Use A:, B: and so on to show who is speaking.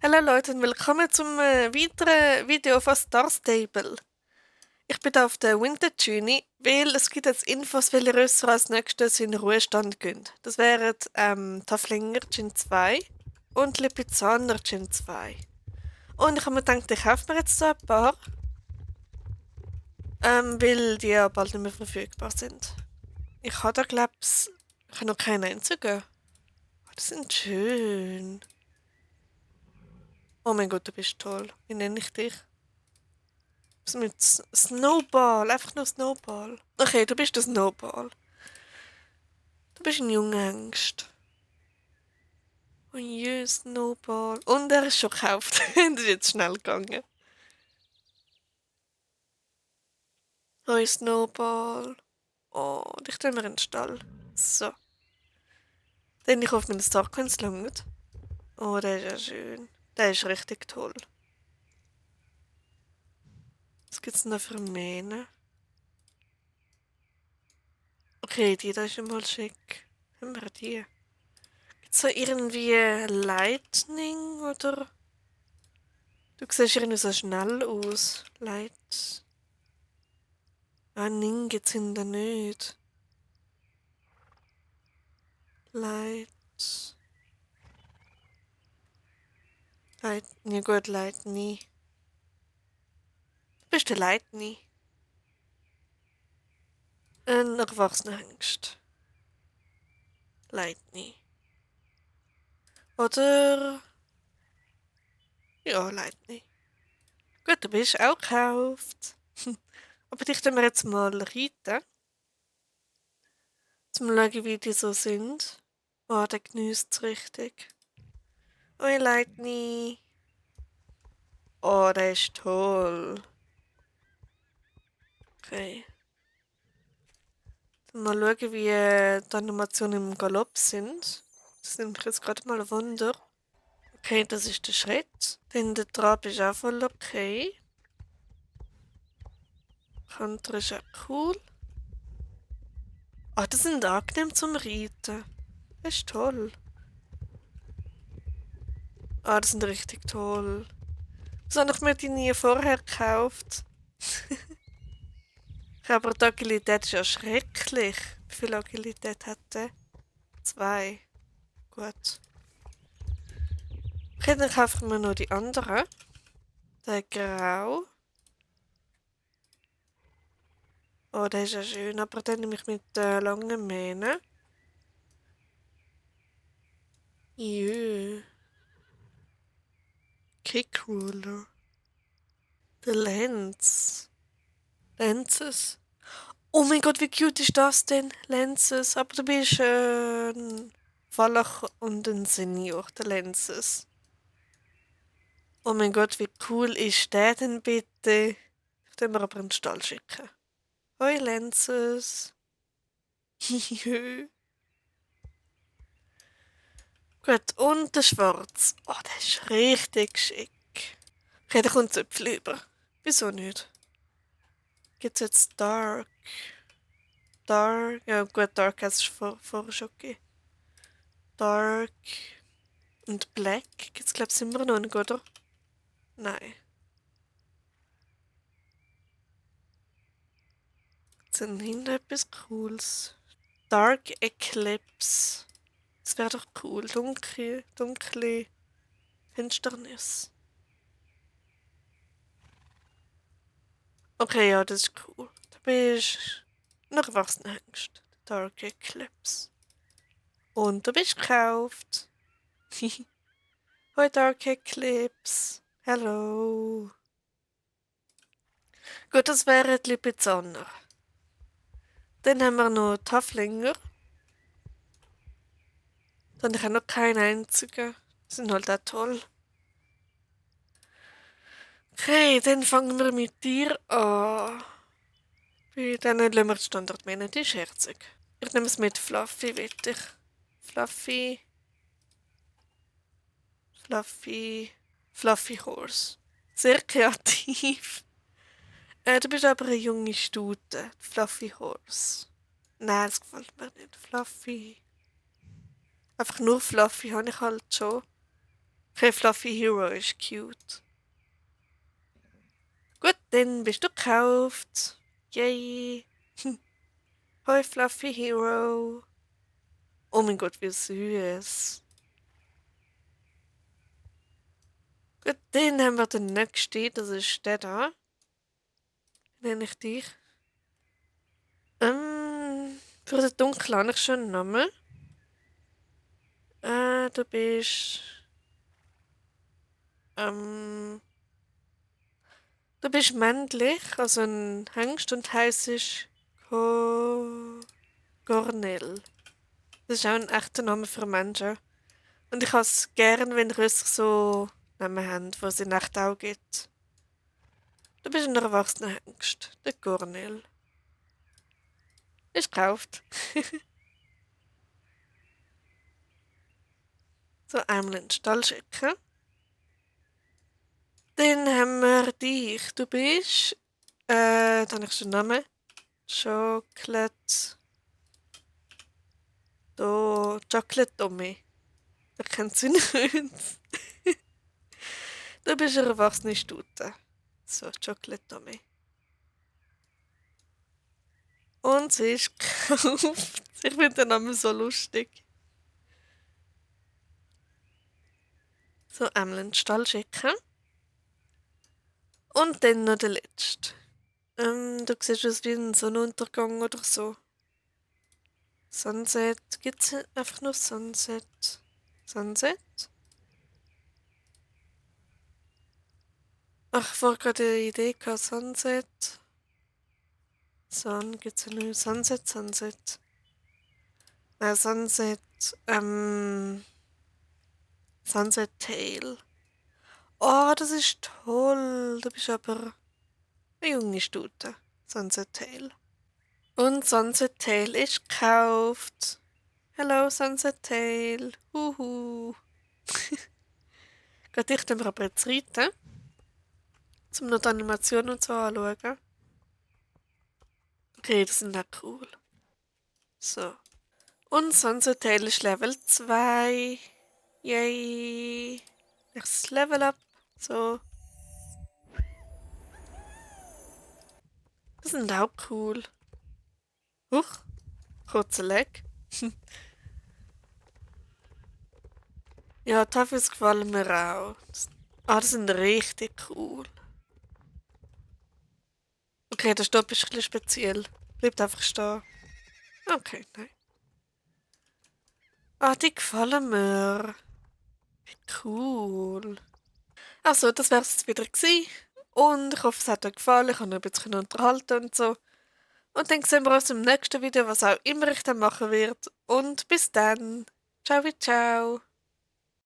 A: Hallo Leute und willkommen zum weiteren Video von Star Stable. Ich bin da auf der Winter Journey, weil es gibt jetzt Infos, welche Rösser als nächstes in den Ruhestand gehen. Das wären Taflinger Gen 2 und Lipizzaner Gen 2. Und ich habe mir gedacht, ich kaufe mir jetzt so ein paar, weil die ja bald nicht mehr verfügbar sind. Ich habe da, ich habe noch keinen einzigen. Oh, die sind schön. Oh mein Gott, du bist toll. Wie nenne ich dich? Was mit Snowball, einfach nur Snowball. Okay, du bist der Snowball. Du bist ein Junghengst. Oh je, Snowball. Und er ist schon gekauft. Das ist jetzt schnell gegangen. Oh, Snowball. Oh, dich tun wir in den Stall. So. Dann ich auf meine Sack, wenn es langt. Oh, der ist ja schön. Der ist richtig toll. Was gibt's denn da für Mähne? Okay, die da ist schon mal schick. Haben wir die? Gibt's da irgendwie Lightning oder? Du siehst irgendwie so schnell aus. Light. Ah, Ning geht's hinter nicht. Light. Light. Ja gut, Light nie. Du bist der Light nie. Ein erwachsener Hengst. Light nie. Oder. Ja, Light nie. Gut, du bist auch gekauft. Aber dich tun wir jetzt mal reiten. Zum schauen, wie die so sind. Oh, der geniesst's richtig. Oi, Light nie. Oh, der ist toll. Okay. Dann mal schauen, wie die Animationen im Galopp sind. Das nimmt mich jetzt gerade mal ein Wunder. Okay, das ist der Schritt. Dann der Trab ist auch voll okay. Kanter ist auch cool. Ah, das sind angenehm zum Reiten. Das ist toll. Ah, das sind richtig toll. Das habe ich mir die nie vorher gekauft. Aber die Agilität ist ja schrecklich. Wie viel Agilität hat der? 2. Gut. Okay, dann kaufen wir noch die anderen. Der Grau. Oh, der ist ja schön, aber den nehme ich mit langen Mähnen. Jö. Kickruler. Der Lenz. Lenzes. Oh mein Gott, wie cute ist das denn? Lenzes. Aber du bist ein Wallach und ein Senior, der Lenzes. Oh mein Gott, wie cool ist der denn bitte? Ich will mir aber in den Stall schicken. Hoi Lenzes. Jö. Gut, und der Schwarz. Oh, der ist richtig schick. Okay, da kommt Zöpfchen über. Wieso nicht? Gibt's jetzt Dark? Dark? Ja gut, Dark hat es vorher schon gegeben. Dark und Black gibt's glaube ich immer noch nicht, oder? Nein. Gibt's denn hinten etwas Cooles? Dark Eclipse. Das wäre doch cool. Dunkle Finsternis. Okay, ja, das ist cool. Da bist du noch erwachsener Hengst. Dark Eclipse. Und du bist gekauft. Hoi Dark Eclipse. Hello. Gut, das wären die Lipizzaner. Dann haben wir noch Taflinger. Dann habe ich noch keinen einzigen. Die sind halt auch toll. Okay, dann fangen wir mit dir an. Bei denen lassen wir die Standardmänner, die ist herzig. Ich nehme es mit Fluffy, will ich. Fluffy. Fluffy. Fluffy Horse. Sehr kreativ. Du bist aber eine junge Stute. Fluffy Horse. Nein, das gefällt mir nicht. Fluffy. Einfach nur Fluffy habe ich halt schon. Okay, Fluffy Hero ist cute. Gut, dann bist du gekauft. Yay. Hoi, Fluffy Hero. Oh mein Gott, wie süß. Gut, dann haben wir den nächsten. Das ist der da. Nenne ich dich. Für den Dunkel habe ich schon einen Namen. Du bist. Ähm, du bist männlich, also ein Hengst und heisst Cornell. Das ist auch ein echter Name für Menschen. Und ich habe es gern, wenn Rösser so Namen haben, die es in echt auch gibt. Du bist ein erwachsener Hengst, der Cornell. Ist gekauft. So, einmal in den Stall schicken. Dann haben wir dich. Du bist. Da habe ich schon den Namen. Chocolate. Chocolate Tommy. Wer kennt sie nicht? Du bist eine erwachsene Stute. So, Chocolate Tommy. Und sie ist gekauft. Ich finde den Namen so lustig. So, einmal in den Stall schicken. Und dann noch der letzte. Du siehst aus wie ein Sonnenuntergang oder so. Sunset. Gibt es einfach nur Sunset? Sunset? Ach, ich war gerade eine Idee gehabt. Sunset. Gibt es ja nur Sunset, Sunset. Sunset. Sunset Tail. Oh, das ist toll. Du bist aber eine junge Stute. Sunset Tail. Und Sunset Tail ist gekauft. Hello, Sunset Tail. Huhu. Geht ich dann aber jetzt reiten, um noch die Animationen und so anzuschauen. Okay, das sind auch cool. So. Und Sunset Tail ist Level 2. Yay. Nächstes Level up. So. Das sind auch cool. Huch. Kurzer Leg. Ja, die Tafels gefallen mir auch. Das sind richtig cool. Okay, der Stopp ist ein bisschen speziell. Bleibt einfach stehen. Okay, nein. Die gefallen mir. Wie cool. Also, das wär's jetzt wieder gewesen. Und ich hoffe, es hat euch gefallen. Ich habe euch ein bisschen unterhalten und so. Und dann sehen wir uns im nächsten Video, was auch immer ich dann machen werde. Und bis dann. Ciao, ciao.